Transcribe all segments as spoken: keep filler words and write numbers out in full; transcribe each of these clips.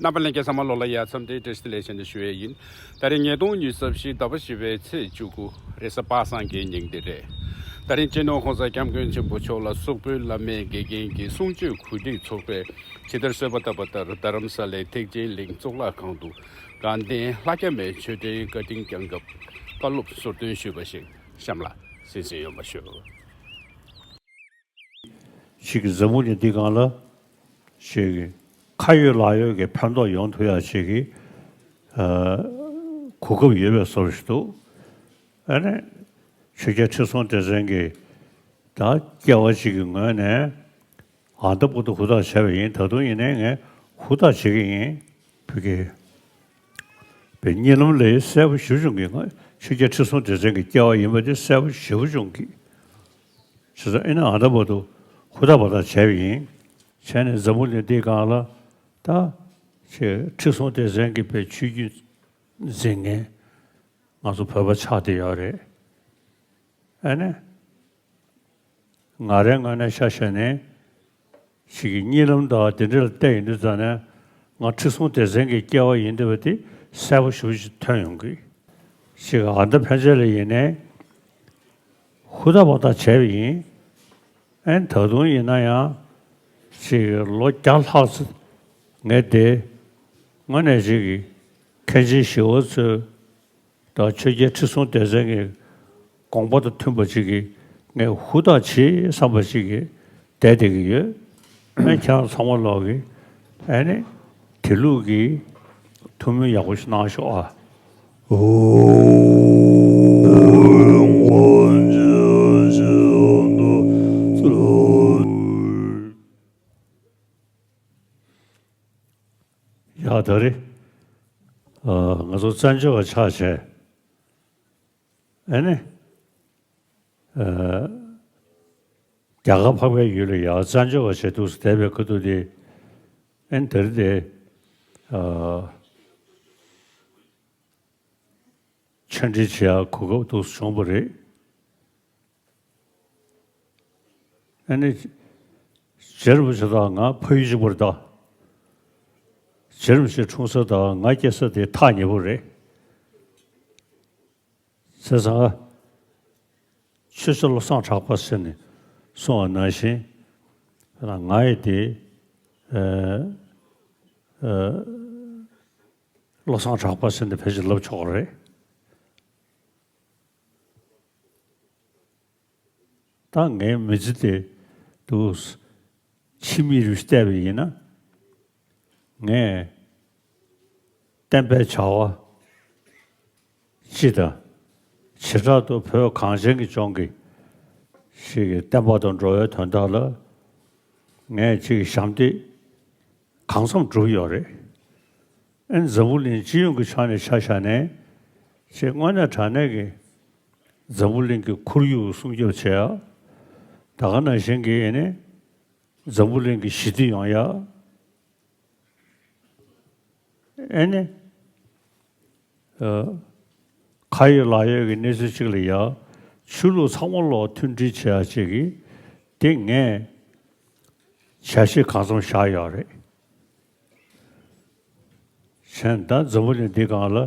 རྣམ་པ་ལྷན་རྒྱས་ཚང་མ་ལོ་ལ་ཡ་འཚམས་འདྲིའི་བཀྲ་ཤིས་བདེ་ལེགས་ཞུ་ནས་ཞུ་ཡས་ཡིན། ད་རིང་ཉིས་སྟོང་ཉི་ཤུ་རྩ་བཞི་ཟླ་བ་བཞི་པའི་ཚེས་བཅུ་དགུ་རེས་གཟའ་པ་སངས་ཀྱི་ཉིན་དེ་རེད། ད་རིང་སྤྱི་ནོར་༸གོང་ས་༸སྐྱབས་མགོན་ཆེན་པོ་མཆོག་ལ་གཙུག་ཕུད་བླ་མའི་དགེ་རྒན་གྱི་གསུང་ཆོས་གོ་སྒྲིག་ཚོགས་པས་ཇི་ལྟར་གསོལ་བ་བཏབ་པ་ལྟར་རྡ་རམ་ས་ལའི་ཐེག་ཆེན་གླིང་གཙུག་ལག་ཁང་དུ་དགའ་ལྡན་ལྷ་བརྒྱ་མའི་མཆོད་སྤྲིན་བཀའ་དྲིན་བསྐྱངས་སྐབས་བཀའ་སློབ་ཟུར་འདོན་ཞུས་པ་ཞིག་གཤམ་ལ་གསན་གཟིགས་ཡོང་བ་ཞུ། ཅིག་གིས་འཛམ་བུ་གླིང་འདི་སྒང་ལ་ཅིག་གི་ཁ་ཡོད་ལག་ཡོད་ཀྱི་ཕན་ཐོགས་ཡོང་ཐུབ་ཡ་ཅིག་གི་ཨ་གོ་སྐབས་ཡོད་པའི་བཟོ་འདྲ་ཞིག་འདུག་ཨ་ནི་ཆོས་རྒྱལ་ཁྲི་སྲོང་ལྡེ་བཙན་གྱི་ད་སྐྱེ་བ་ཅིག་གི་ངོས་ནས་ཨ་ད་བར་དུ་ཧུར་ཐག་བྱས་པ་ཡིན། ད་དུང་ཡིན་ནའི་ངས་ཧུར་ཐག་བྱེད་ཀྱི་ཡིན། བོད་ཀྱི་པའི་གཉིད་ལམ་ལས་གསལ་པོ་ཞེ་པོ་བྱུང་གི། ང་ཆོས་རྒྱལ་ཁྲི་སྲོང་ལྡེ་བཙན་གྱི་སྐྱེ་བ་ཡིན་པ་དེ་གསལ་པོ་ཞེ་པོ་བྱུང་གི། བྱས་ཙང་ཨེ་ན་ཨ་ད་བར་དུ་ཧུར་ཐག་པ་ཐག་བྱས་པ་ཡིན། བྱས་ནས་འཛམ་བུ་གླིང་འདིའི་སྒང་ལ་ད་ཆེ་ཁྲི་སྲོང་ལྡེ་བཙན་གྱི་པའི་ཆོས་བརྒྱུད་འཛིན་མཁན་ང་ཚོ་བོད་པ་ཆགས་བསྡད་ཡོད་རེད། ཨེ་ནས། ང་རའི་ངོས་ནས་ཆ་བཞག་ནས་ཞིག་གི་གཉིད་ལམ་དང་དེ་འདྲ་ལ་བལྟས་ཡོང་དུས་ཙང་ནས་ང་ཁྲི་སྲོང་ལྡེ་བཙན་གྱི་སྐྱེ་བ་ཡིན་འདོད་པ་དེ་གསལ་པོ་ཞེ་པོ་ཅིག་ཐོན་ཡོང་གི། ཞིག་གི་ཨ་མདའ་ཕན་ཆད་ལ་ཡིན་ནའི་ཧུར་ཐག་པ་ཐག་བྱས་པ་ཡིན། ཨན་ད་དུང་ཡིན་ན་ཡང་ཞིག་གི་ལོ་བརྒྱ་ལྷག་ཙམ་ངས་དེ་དངོས་གནས་ཞིག་གི་མཁན་ཆེན་ཞི་བ་འཚོའི་ད་ཆོས་རྒྱལ་ཁྲི་སྲོང་ལྡེ་བཙན་གྱི་དགོངས་པ་དང་མཐུན་པ་ཅིག་གིས་ངས་ཧུར་ཐག་བྱེད་བསམ་པ་ཅིག་གིས་བསྡད་བསྡད་ཀྱི་ཡོད། ཨ་ཁྱེད་རང་ཚང་མ་ལོག་གིས་ཨ་ནི་དེ་ལུགས་ཀྱི་ཐུགས་སྨོན་ཡག་པོ་ཞིག་གནང་ཤོག་ཨ། ཨོ། ཡ་ད་རེ། ཨ་ང་ཚོ་བཙན་བྱོལ་བ་ཆགས་བྱས། ཨ་ནི། ཨ་རྒྱ་གར་འཕགས་པའི་ཡུལ་ལ་ཡ་བཙན་བྱོལ་བ་བྱས་འདུག་སེ་བསྡད་པའི་ཁ་ཐུག་དེ། ཨ་ནི་ད་རེ་དེ། ཨ་ཆོས་འབྲེལ་བྱེད་ཡ་གོ་སྐབས་འདུག་སེ་བྱུང་བ་རེད། ཨ་ནི། རྗེ་རིན་པོ་ཆེ་དང་ང་ཕ་ཡུལ་གཅིག་པ་རེད་ད། རྗེ་རིན་པོ་ཆེ་འཁྲུངས་ས་དང་ང་སྐྱེས་ས་དེ་ཐག་ཉེ་པོ་རེད། བྱས་ཙང་། ཆོས་རྗེ་བློ་བཟང་གྲགས་པ་ཟེར་ནས་གསུངས་པ་ནང་བཞིན། ང་ཡི་དེ། ཨ་ཨ་བློ་བཟང་གྲགས་པ་ཟེར་ནས་ཕལ་ཆེར་ལབ་ཆོག་གི་རེད། ད་ངའི་མི་ཚེ་དེ་འདུག་ཕྱི་མིག་རུ་བལྟས་པ་ཡིན་ན། ངས་བསྟན་པའི་བྱ་བ་སྤྱི་དང་། བྱེ་བྲག་ཏུ་བོད་གངས་ཅན་གྱི་ལྗོངས་ཀྱི་ཞིག་གི་བསྟན་པ་དང་འགྲོ་བའི་དོན་དག་ལ་ངས་ཅིག་ཞབས་འདེགས་གང་འཚམ་བསྒྲུབས་ཡོད་རེད། ཨ་ནི་འཛམ་བུ་གླིང་སྤྱི་ཡོངས་ཀྱི་ཆ་ནས་ཆ་བཞག་ནས་ཅིག་དངོས་གནས་དྲང་གནས་ཀྱི་འཛམ་བུ་གླིང་གི་ཁོར་ཡུག་སྲུང་སྐྱོབ་བྱེད་ཡ། ད་ག་ནང་བཞིན་གྱི་ཨ་ནི་འཛམ་བུ་གླིང་གི་ཞི་བདེ་ཡོང་ཡ། ཨེ་ནི། ཨ་ཁ་ཡོད་ལག་ཡོད་ཀྱི་གནས་ཚུལ་གཅིག་ལ་ཡ། ཆོས་ལུགས་ཚང་མ་ལོག་མཐུན་སྒྲིལ་བྱེད་ཡ་གཅིག་གིས་དེ་ངས་བྱ་བྱེད་གང་འཚམ་བཞག་ཡོད་རེད། གཞན་ད་འཛམ་བུ་གླིང་འདི་སྒང་ལ།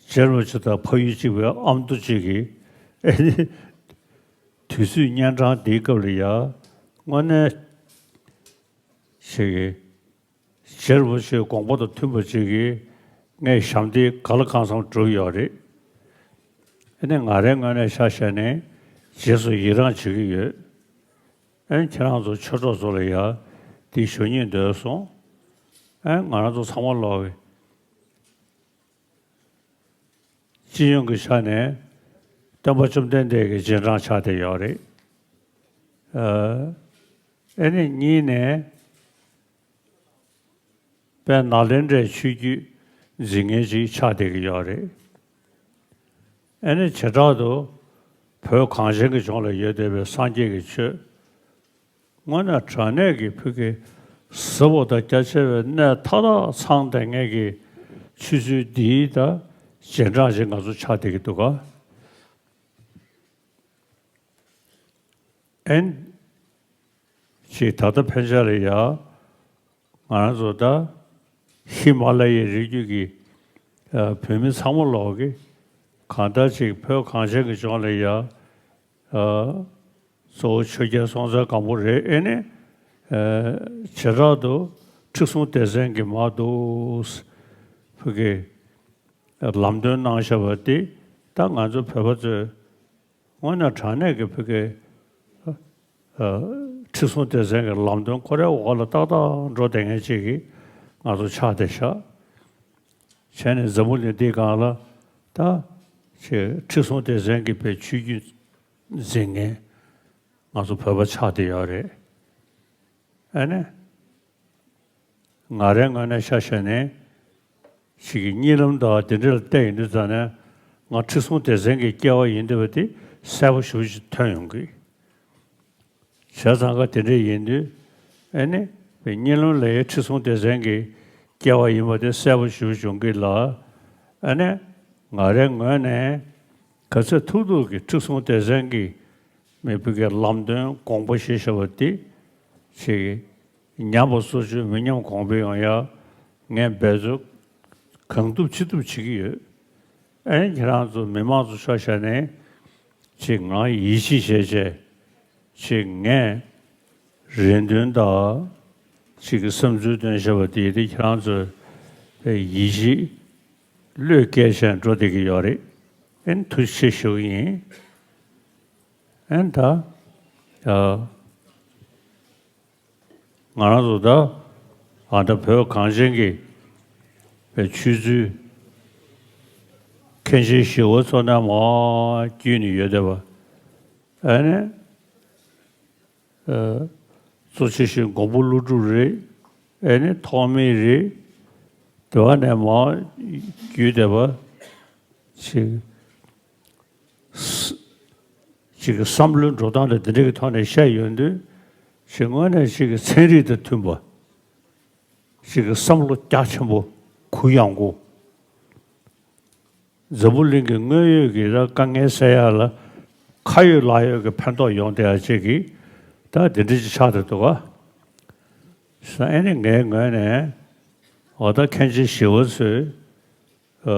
རྗེ་རིན་པོ་ཆེ་དང་ཕ་ཡུལ་གཅིག་པའི་ཨ་མདོ་གཅིག་གིས་ཨེ་ནི། དུས་ཚོད་གཉན་འཕྲང་འདིའི་སྐབས་ལ་ཡ། དངོས་གནས་ཞིག་གིས། རྗེ་རིན་པོ་ཆེའི་དགོངས་པ་དང་མཐུན་པ་ཅིག་གིས་ངས་ཞབས་འདེགས་གང་ལ་གང་འཚམ་བསྒྲུབས་ཡོད་རེད། ཨ་ནི་ང་རའི་ངོས་ནས་ཆ་བཞག་ནས་རྗེས་སུ་ཡི་རངས་བྱེད་ཀྱི་ཡོད། ཨ་ནི་ཁྱེད་རང་ཚོ་ཆོས་གྲོགས་ཚོ་ལ་ཡ་འདི་ཞུ་སྙིང་འདོད་སོང་། ཨ་ནི་ང་རང་ཚོ་ཚང་མ་ལོག་གི་སྤྱི་ཡོངས་ཀྱི་ཆ་ནས་སྟོན་པ་བཅོམ་ལྡན་འདས་ཀྱི་རྗེས་འབྲང་ཆགས་བསྡད་ཡོད་རེད། ཨ་ཨ་ནི་གཉིས་ནས། དཔལ་ནཱ་ལེནྡྲའི་ཆོས་བརྒྱུད་འཛིན་མཁན་ཅིག་ཆགས་བསྡད་ཀྱི་ཡོད་རེད། ཨ་ནི་བྱེ་བྲག་ཏུ་བོད་གངས་ཅན་གྱི་ལྗོངས་ལ་ཡོད་བསྡད་པའི་སངས་རྒྱས་ཀྱི་ཆོས། དངོས་གནས་དྲང་གནས་ཀྱི་བོད་ཀྱི་ཟབ་པོ་དང་རྒྱ་ཆེ་བའི་གནས་མཐའ་དག་ཚང་བསྡད་མཁན་གྱི་ཆོས་ཚུལ་འདིའི་ད་རྗེས་འབྲང་ཅིག་ང་ཚོ་ཆགས་བསྡད་ཀྱི་འདུག་ག་ཨན། ཅིག་ད་ལྟ་ཕན་ཆད་ལ་ཡ། ང་རང་ཚོ་ད་ཧི་མ་ལ་ཡའི་རི་རྒྱུད་ཀྱི་ཨ་བོད་མི་ཚང་མ་ལོག་གི་གང་ལྟར་ཅིག་བོད་གངས་ཅན་གྱི་ལྗོངས་ལ་ཡ་ཨ་གཙོ་བོ་ཆོས་རྒྱལ་སྲོང་བཙན་སྒམ་པོ་རེད། ཨེ་ནི་ཨ་བྱེ་བྲག་ཏུ་ཁྲི་སྲོང་ལྡེ་བཙན་གྱི་མར་འདུག་བོད་ཀྱི་ལམ་སྟོན་གནང་བཞག་པ་འདི་ད་ང་ཚོ་བོད་པ་ཚོས་དངོས་གནས་དྲང་གནས་ཀྱི་བོད་ཀྱི་ཨ་ཁྲི་སྲོང་ལྡེ་བཙན་གྱི་ལམ་སྟོན་ཁོ་རའི་འོག་ལ་ཏག་ཏག་འགྲོ་བསྡད་མཁན་ཅིག་གི་ང་ཚོ་ཆགས་བསྡད་ཤག་བྱས་ནས་འཛམ་བུ་གླིང་འདིའི་སྒང་ལ་ད་ཅིག་ཁྲི་སྲོང་ལྡེ་བཙན་གྱི་བོད་ཆོས་བརྒྱུད་འཛིན་མཁན་ང་ཚོ་བོད་པ་ཆགས་བསྡད་ཡོད་རེད། ཨ་ནི། ང་རའི་ངོས་ནས་ཆ་བཞག་ནས་ཅིག་གི་གཉིད་ལམ་དང་དེ་འདྲ་ལ་བལྟས་ཡོང་དུས་ཙང་ནས་ང་ཁྲི་སྲོང་ལྡེ་བཙན་གྱི་སྐྱེ་བ་ཡིན་འདོད་པ་དེ་གསལ་པོ་ཞེ་པོ་ཅིག་ཐོན་ཡོང་གི། བྱས་ཙང་ཀ་དེ་འདྲ་ཡིན་དུས་ཨེ་ནི་གཉིད་ལམ་ལ་ཡ་ཁྲི་སྲོང་ལྡེ་བཙན་གྱི་སྐྱེ་བ་ཡིན་པ་དེ་གསལ་པོ་ཞེ་པོ་ཅིག་ཡོང་གི་ལ། ཨེ་ནི་ང་རའི་ངོས་ནས་ག་ཚོད་ཐུབ་ཐུབ་ཀྱི་ཁྲི་སྲོང་ལྡེ་བཙན་གྱི་མི་བུ་གའི་ལམ་སྟོན་དགོངས་པ་བཞེས་བཞག་པ་འདི་ཅིག་ཉམས་པ་སོར་ཆུད་མི་ཉམས་གོང་འཕེལ་ཡོང་ཡ་ངས་འབད་རྩོལ་གང་ཐུབ་ཅི་ཐུབ་བྱེད་ཀྱི་ཡོད། ཨེ་ཁྱེད་རང་ཚོ་མི་མང་ཚོ་ཆ་བཞག་ནས་ཅིག་ང་ཡིད་ཆེས་བྱས་བྱས་ཅིག་ངས་རེ་འདུན་དང་ཅིག་གི་བསམ་ཚུལ་བཏོན་བཞག་པ་དེ་དེ་ཁྱེད་རང་ཚོ་ཡིད་ཆེས་བློས་བཀལ་བྱས་འགྲོ་བསྡད་ཀྱི་ཡོད་རེད། ཨེ་ཐུགས་རྗེ་ཆེ་ཞུ་གི་ཡིན། ཨན་ད། ཨ། ང་རང་ཚོ་ད། ཨ་ད་བོད་གངས་ཅན་གྱི་ཆོས་ཚུལ་མཁན་ཆེན་ཞི་བ་འཚོ་ནས་མར་བརྒྱུད་ནས་ཡོད་བསྡད་པ། ཨ་ནི། ཨ། གཙོ་ཆེ་ཤོས་མགོན་པོ་ཀླུ་སྒྲུབ་རེད། ཨ་ནི་ཐོགས་མེད་རེད། དེ་བ་ནས་མར་བརྒྱུད་བསྡད་པ། ཅིག་ཅིག་གི་བསམ་བློའི་འགྲོ་སྟངས་དང་དེ་འདྲ་གི་ཐོག་ནས་བཤད་ཡོང་དུས། ཅིག་དངོས་གནས་ཅིག་གི་ཚན་རིག་དང་མཐུན་པ། ཅིག་གི་བསམ་བློ་རྒྱ་ཆེན་པོ་གུ་ཡངས་པོ། འཛམ་བུ་གླིང་གི་དངོས་ཡོད་ཀྱི་ད་དཀའ་ངལ་སེལ་ཡག་ལ་ཁ་ཡོད་ལག་ཡོད་ཀྱི་ཕན་ཐོགས་ཡོང་བསྡད་ཡག་ཅིག་གི་ད་དེ་འདྲ་ཅིག་ཆགས་བསྡད་འདུག་ག་ས་ཨེ་ནི་ངའི་ངོས་ནས་འོ་ད་མཁན་ཆེན་ཞི་བ་འཚོས། ཨ།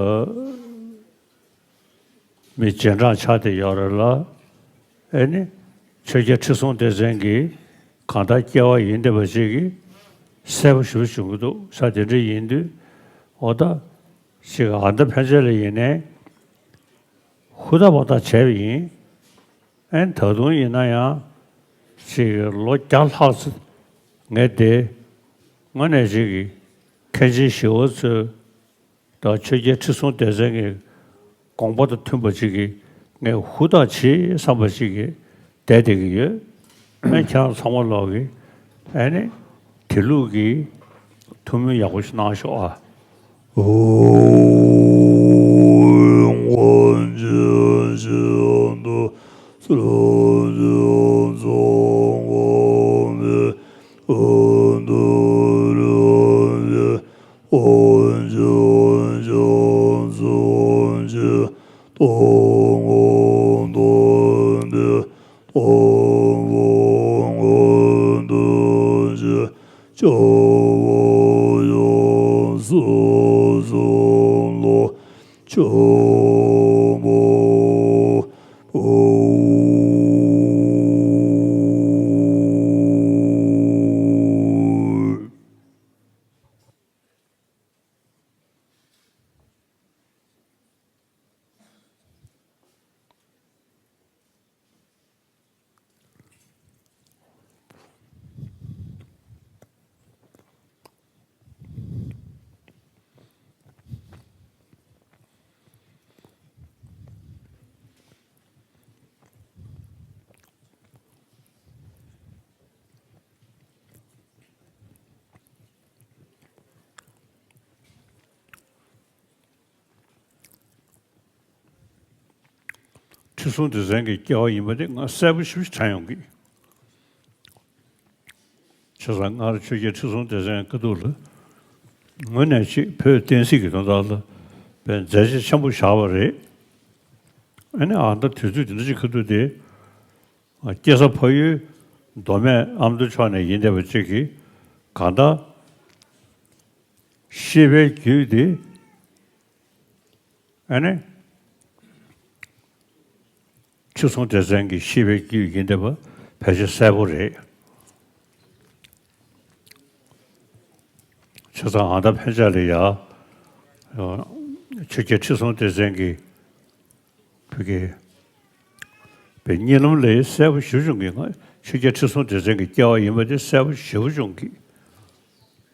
མི་རྗེས་འབྲང་ཆགས་བསྡད་ཡོད་རེད་ལ། ཨེ་ནི། ཆོས་རྒྱལ་ཁྲི་སྲོང་ལྡེ་བཙན་གྱི་གང་ལྟར་སྐྱེ་བ་ཡིན་བསྡད་པ་ཅིག་གི་གསལ་པོ་ཞེ་པོ་བྱུང་གི་འདུག་ས་དེ་འདྲ་ཡིན་དུས། འོ་ད། ཅིག་ཨ་ད་ཕན་ཆད་ལ་ཡིན་ནའི། ཧུར་ཐག་འབད་ཐག་བྱས་པ་ཡིན། ཨེ་ད་དུང་ཡིན་ན་ཡང་། ཅིག་ལོ་བརྒྱ་ལྷག་ཙམ་ངས་བསྡད། དངོས་གནས་ཅིག་གི་མཁན་ཆེན་ཞི་བ་འཚོས་དང་ཆོས་རྒྱལ་ཁྲི་སྲོང་ལྡེ་བཙན་གྱི་དགོངས་པ་དང་མཐུན་པ་ཅིག་གི་ངས་ཧུར་ཐག་བྱེད་བསམ་པ་ཅིག་གི་བསྡད་བསྡད་ཀྱི་ཡོད། ཨེ་ཁྱེད་རང་ཚང་མ་ལོག་གི་ཨེ་ནི་དེ་ལུགས་ཀྱི་ཐུགས་སྨོན་ཡག་པོ་ཞིག་གནང་ཤོག་ཨ། ཨོ། སྐྱབས་མགོན་ཡང་སྲིད་གསུམ་ལ་སྐྱབས་མགོན། ཁྲི་སྲོང་ལྡེ་བཙན་གྱི་སྐྱེ་བ་ཡིན་པ་དེ་ང་གསལ་པོ་ཞེ་པོ་ཅིག་དྲན་ཡོང་གི། བྱས་ཙང་སྔར་ཆོས་རྒྱལ་ཁྲི་སྲོང་ལྡེ་བཙན་སྐུ་དུས་ལ་ངོས་ནས་ཅིག་བོད་བསྟན་སྲིད་ཀྱི་དོན་དག་ལ་དཔེ་མཛད་རྗེས་ཆེན་པོ་བཞག་པ་རེད། ཨ་ནི་ཨ་ད་དུས་ཚོད་དེ་འདྲ་ཅིག་ཁ་ཐུག་དེ། སྐྱེས་ས་ཕ་ཡུལ་མདོ་སྨད་ཨ་མདོ་ཕྱོགས་ནས་ཡིན་བསྡད་པ་ཅིག་གིས་གང་ལྟར་ ཤེས་པའི་རྒྱུད་དེ། ཨ་ནི། ཁྲི་སྲོང་ལྡེ་བཙན་གྱི་ཤེས་པའི་རྒྱུད་ཡིན་བསྡད་པ་ཕལ་ཆེར་གསལ་པོ་རེད། བྱས་ཙང་ཨ་མདའ་ཕན་ཆད་ལ་ཡ། ཆོས་རྒྱལ་ཁྲི་སྲོང་ལྡེ་བཙན་གྱི་བོད་ཀྱི་པའི་གཉིད་ལམ་ལས་གསལ་པོ་ཞེ་པོ་བྱུང་གི། ང་ཆོས་རྒྱལ་ཁྲི་སྲོང་ལྡེ་བཙན་གྱི་སྐྱེ་བ་ཡིན་པ་དེ་གསལ་པོ་ཞེ་པོ་བྱུང་གི།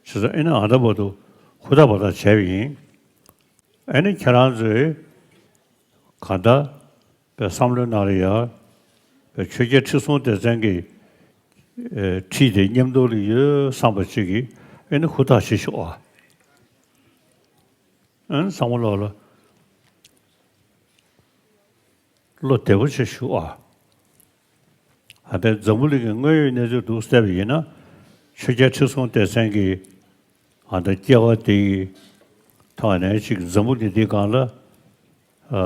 བྱས་ཙང་ཨེ་ནི་ཨ་མདའ་བར་དུ་ཧུར་ཐག་འབད་ཐག་བྱས་པ་ཡིན། ཨེ་ནི་ཁྱེད་རང་ཚོས་གང་ལྟར་པའི་བསམ་བློའི་ནང་ལ་ཡ། པའི་ཆོས་རྒྱལ་ཁྲི་སྲོང་ལྡེ་བཙན་གྱི་ཨེ་ཁྲིད་དེ་མཉམ་དུ་ལ་ཡོད་བསམ་པ་ཅིག་གིས་ཨེ་ནི་ཧུར་ཐག་བྱེད་ཤོག་ཨ། ཨེ་ནི་ཚང་མ་ལོག་ལ། བློ་བདེ་པོ་བྱས་བཞུགས་ཨ། ཨ་ད་འཛམ་བུ་གླིང་གི་དངོས་ཡོད་གནས་ཚུལ་འདུག་བལྟས་པ་ཡིན་ན། ཆོས་རྒྱལ་ཁྲི་སྲོང་ལྡེ་བཙན་གྱི་ཨ་ད་སྐྱེ་བ་དེ་ཡི་ཐོག་ནས་ཅིག་འཛམ་བུ་གླིང་འདི་སྒང་ལ། ཨ་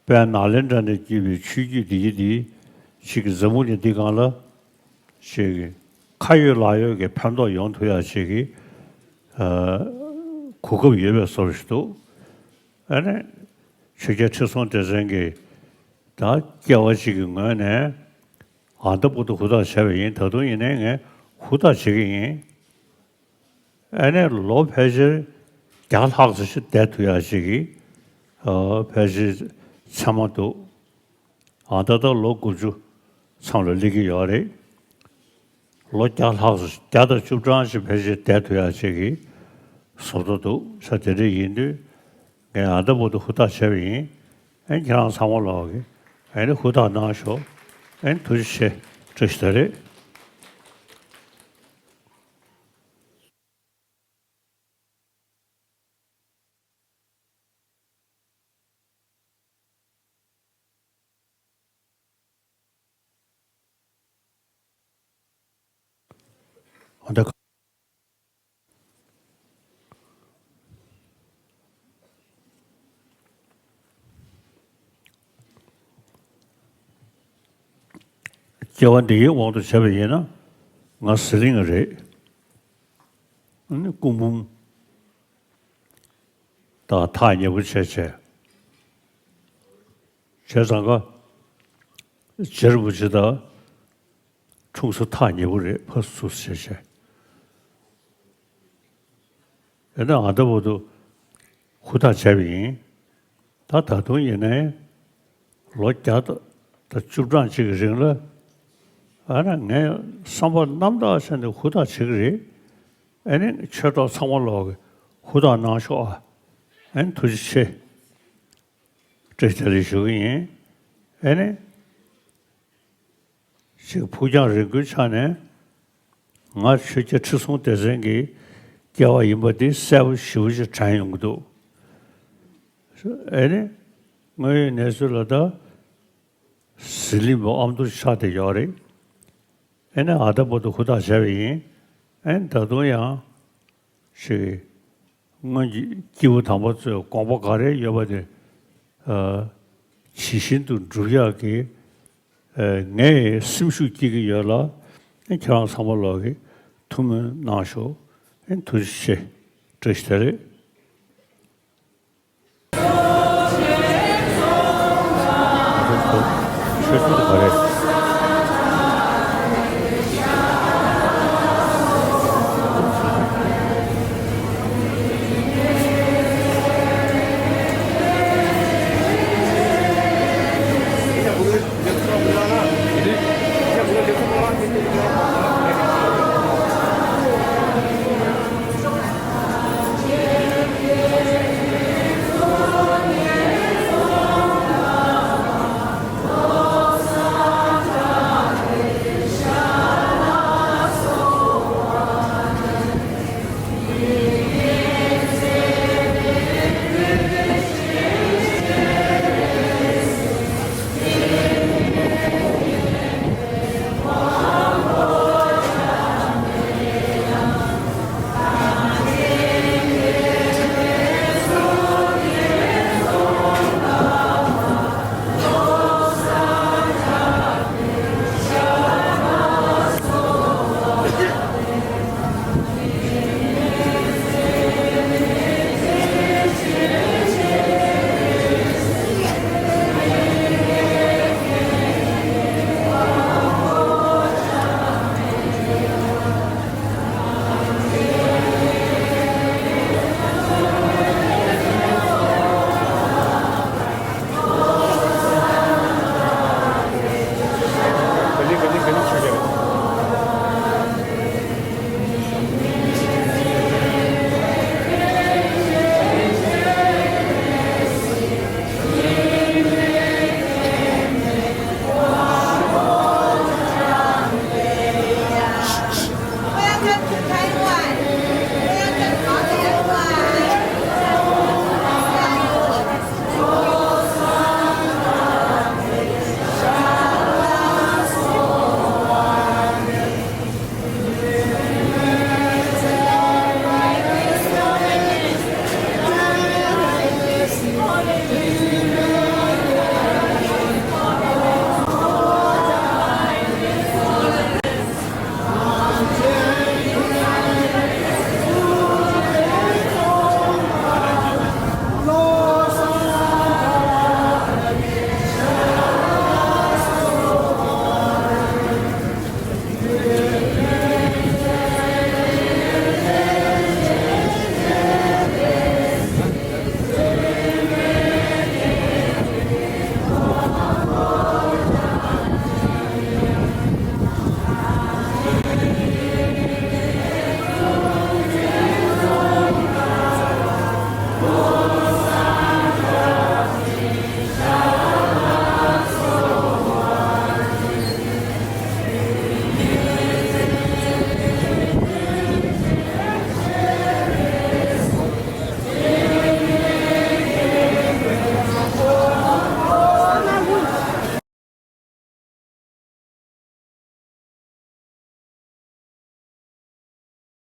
དཔལ་ནཱ་ལེནྡྲ་ནས་བརྒྱུད་པའི་ཆོས་བརྒྱུད་འདི་ཡི་དེ་ཅིག་འཛམ་བུ་གླིང་འདི་སྒང་ལ་ཅིག་ཁ་ཡོད་ལག་ཡོད་ཀྱི་ཕན་ཐོགས་ཡོང་ཐུབ་ཡ་ཅིག་གི་ཨ་གོ་སྐབས་ཡོད་པའི་བཟོ་འདྲ་ཞིག་འདུག་ཨ་ནི། ཆོས་རྒྱལ་ཁྲི་སྲོང་ལྡེ་བཙན་གྱི་ད་སྐྱེ་བ་གཅིག་གི་ངོས་ནས་ཨ་མདའ་བར་དུ་ཧུར་ཐག་བྱས་པ་ཡིན། ད་དུང་ཡིན་ནའི་ངས་ཧུར་ཐག་བྱེད་ཀྱི་ཡིན། ཨ་ནི་ལོ་ཕལ་ཆེར་བརྒྱ་ལྷག་ཙམ་ཞིག་བསྡད་ཐུབ་ཡ་ཅིག་གི་ཨ་ཕལ་ཆེར་མཚན་མ་འདུག་ཨ་ད་ལྟ་ལོ་དགུ་བཅུ་མཚམས་ལ་སླེབས་ཀྱི་ཡོད་རེད། ལོ་བརྒྱ་ལྷག་ཙམ་བརྒྱ་དང་བཅུ་གྲངས་ཤིག་ཕལ་ཆེར་བསྡད་ཐུབ་ཡ་ཅིག་གི་བཟོ་འདྲ་འདུག་ས་དེ་འདྲ་ཡིན་དུས་ངས་ཨ་མདའ་བར་དུ་ཧུར་ཐག་བྱས་པ་ཡིན། ཨེ་ཁྱེད་རང་ཚང་མ་ལོག་གི་ཨེ་ནི་ཧུར་ཐག་གནང་ཤོག་ཨེ་ཐུགས་རྗེ་ཆེ། བཀྲ་ཤིས་བདེ་ལེགས། ཨ་ད། སྐྱེ་བ་འདི་ཡི་དབང་དུ་བྱས་པ་ཡིན་ན་ང་ཟི་ལིང་རེད། ཨ་ནི་སྐུ་འབུམ་དང་ཐག་ཉེ་པོ་བྱས་བྱས། བྱས་ཙང་ཀ་རྗེ་རིན་པོ་ཆེ་དང་འཁྲུངས་ས་ཐག་ཉེ་པོ་རེད། ཕར་ཚུར་བྱས་བྱས། ཡིན་ན་ཨ་མདའ་བར་དུ་ཧུར་ཐག་བྱས་པ་ཡིན། ད་ད་དུང་ཡིན་ནའི་ལོ་བརྒྱ་དང་བཅུ་གྲངས་ཅིག་གི་རིང་ལ་ཨ་ནི་ངས་བསམ་པ་རྣམ་དག་བྱས་ནས་ཧུར་ཐག་བྱེད་ཀྱི་རེད། ཨ་ནི་ཆོས་གྲོགས་ཚང་མ་ལོག་གི་ཧུར་ཐག་གནང་ཤོག་ཨ། ཨ་ནི་ཐུགས་རྗེ་ཆེ། བཀྲ་ཤིས་བདེ་ལེགས་ཞུ་གི་ཡིན། ཨ་ནི། ཅིག་ཕུགས་རྒྱང་རིང་པོའི་ཆ་ནས་ང་ཆོས་རྒྱལ་ཁྲི་སྲོང་ལྡེ་བཙན་གྱི་སྐྱེ་བ་ཡིན་པ་འདི་གསལ་པོ་ཞེ་པོ་ཅིག་དྲན་ཡོང་གི་འདུག་ཨེ་ནི། དངོས་ཡོད་གནས་ཚུལ་ལ་ད་ཟི་ལིང་པ་ཨ་མདོ་ཆགས་བསྡད་ཡོད་རེད། ཨེ་ནི་ཨ་ད་བར་དུ་ཧུར་ཐག་བྱས་པ་ཡིན། ཨེ་ནི་ད་དུང་ཡང་ཅིག་སྔོན་གྱི་སྐྱེས་བུ་དམ་པ་ཚོས་དགོངས་པ་ག་རེ་ཡོད་པ་དེ་ཨ་ཇི་བཞིན་དུ་སྒྲུབ་ཡག་གི་ཨ་ངས་སེམས་ཤུགས་སྐྱེད་ཀྱི་ཡོད་ལ། ཨ་ཁྱེད་རང་ཚང་མ་ལོག་གི་ཐུགས་སྨོན་གནང་ཤོག་ཨ་ཐུགས་རྗེ་ཆེ། བཀྲ་ཤིས་བདེ་ལེགས། ཆོས་ཆུང་དུ་ག་རེ།